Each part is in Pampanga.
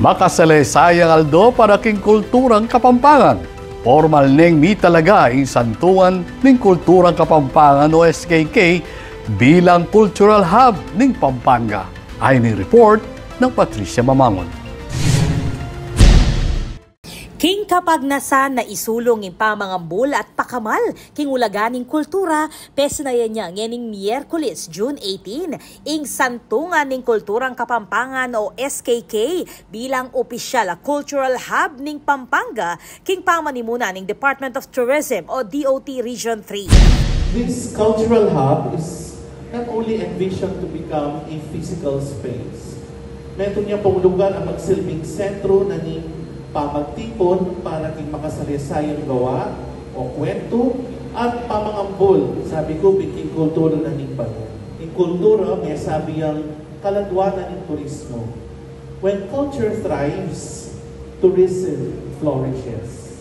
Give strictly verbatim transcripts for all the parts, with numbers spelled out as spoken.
Makasalaysayang aldo para king kulturang Kapampangan. Pormal neng mitalaga ing Santungan ning Kulturang Kapampangan o S K K bilang Cultural Hub ning Pampanga. Ayon ning report nang Patricia Mamangon. King kapagnasan na isulung ing pamangambul at pakamal king ulaga ning kultura, pesinayan ya ngening Miyerkules, June eighteen, ing Santungan ning Kulturang Kapampangan o S K K bilang opisyal a cultural hub ning Pampanga king pamanimuna ning Department of Tourism o D O T Region three. This cultural hub is not only envisioned to become a physical space. Metung ya pung lugar a magsilbing sentro na ning pamagtipun para king makasalaysayang gawa o kwentu at pamangambul, sabi ku, king kultura na ning banua. Ing kultura, mesabi yang kaladua na ning turismo. When culture thrives, tourism flourishes.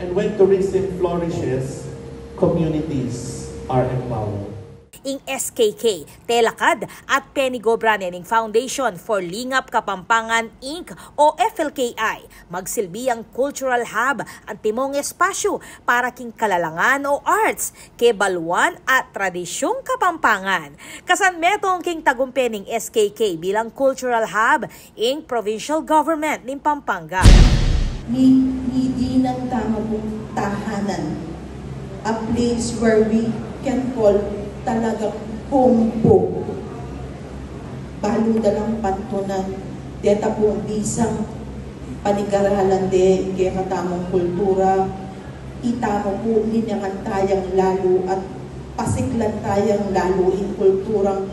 And when tourism flourishes, communities are empowered. Ing S K K, telakad at penigobra ne ning Foundation for Lingap Kapampangan, Inc o F L K I. Magsilbi yang cultural hub, antimong espasyu para king kalalangan o arts, kebaluan at tradisyung Kapampangan. Kasan metung king tagumpe ning S K K bilang cultural hub, ing provincial government ning Pampanga. Mi-, midinan tamu pung tahanan, a place where we can call talaga home pu. Balu da lang pantunan, deta pung bisang panigaralan de ing kekatamung kultura, itamu pu linangan tayang lalu at pasiklan tayang lalu ing kulturang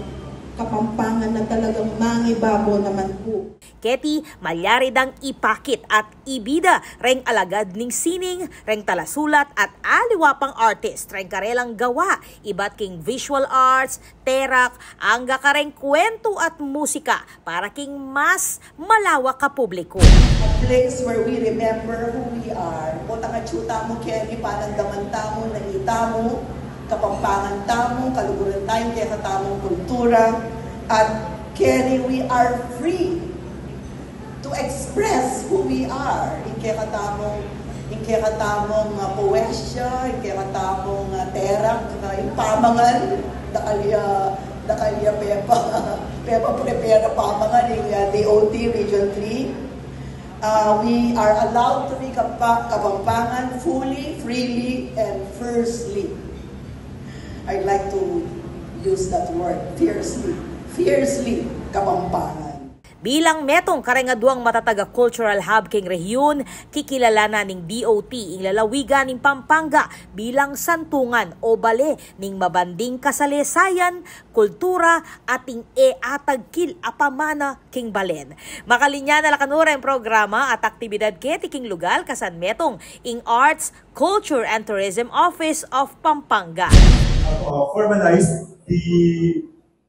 Kapampangan na talagang mangibabaw naman pu. Keti, malyari dang ipakit at ibida reng alagad ning sining, reng talasulat at aliwa pang artist reng karelang gawa, ibat king visual arts, terak, angga kareng kwentu at musika para king mas malawak a publiku. A place where we remember who we are. Potang atyu tamu keni, panandaman tamu na itamu, Kapampangan tamu, kaluguran tayang kekatamung kultura, at keni we are free to express who we are. Ing kekatamung, ing kekatamung, ah, poesya, ing kekatamung, ah, terak, ah, ing pamangan, dakal ya, dakal ya pepa, pepa-prepare a pamangan ing, ah, D O T Region three. Ah, we are allowed to be Kapa-, Kapampangan fully, freely, and fiercely. I'd like to use that word, fiercely. Fiercely Kapampangan. Bilang metung kareng aduang matatag a cultural hub king rehiyun, kikilalanan ning D O T ing lalawigan ning Pampanga bilang santungan o bale ning mabanding kasalesayan, kultura, at ing e atagkil a pamana king balen. Makalinya na la kanura ing programa at aktibidad keti king lugal kasan metung ing Arts, Culture, and Tourism Office of Pampanga. Uh, formalize the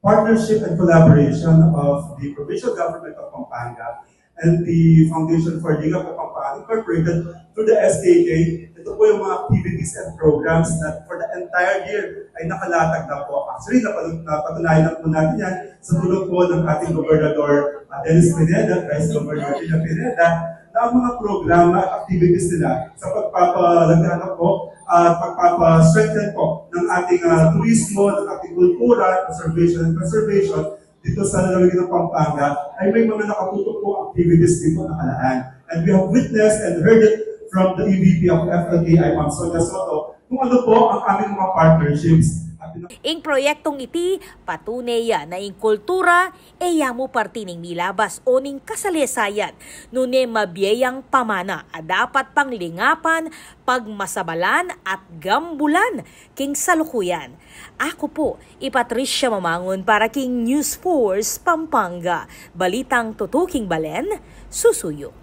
partnership and collaboration of the Provincial Government of Pampanga and the Foundation for Lingap Kapampangan Incorporated through the S K K. Ito po yung mga activities and programs na for the entire year ay nakalatag na po. Actually, napatu-, napatunayan na po natin yan sa tulong po ng ating Gobernador, ah, Dennis Pineda, Vice Governor Dina Pineda, na ang mga programa at activities nila sa pagpapalaganap po at pagpapa-strengthen po ng ating, ah, turismo, ng ating kultura, conservation and preservation dito sa lalawigan ng Pampanga ay may mga nakatutok po activities dito na kalaan. And we have witnessed and heard it from the E V P of F L K I, Ma'am Sonia Soto, kung ano po ang aming mga partnerships. At ing proyektong iti, patune ya na ing kultura, e ya mu parti ning milabas o ning kasalesayan, nune mabie yang pamana a dapat pang lingapan, pagmasabalan at gambulan king salukuyan. Aku pu i Patricia Mamangun para king News Force Pampanga. Balitang tutuking balen, susuyu.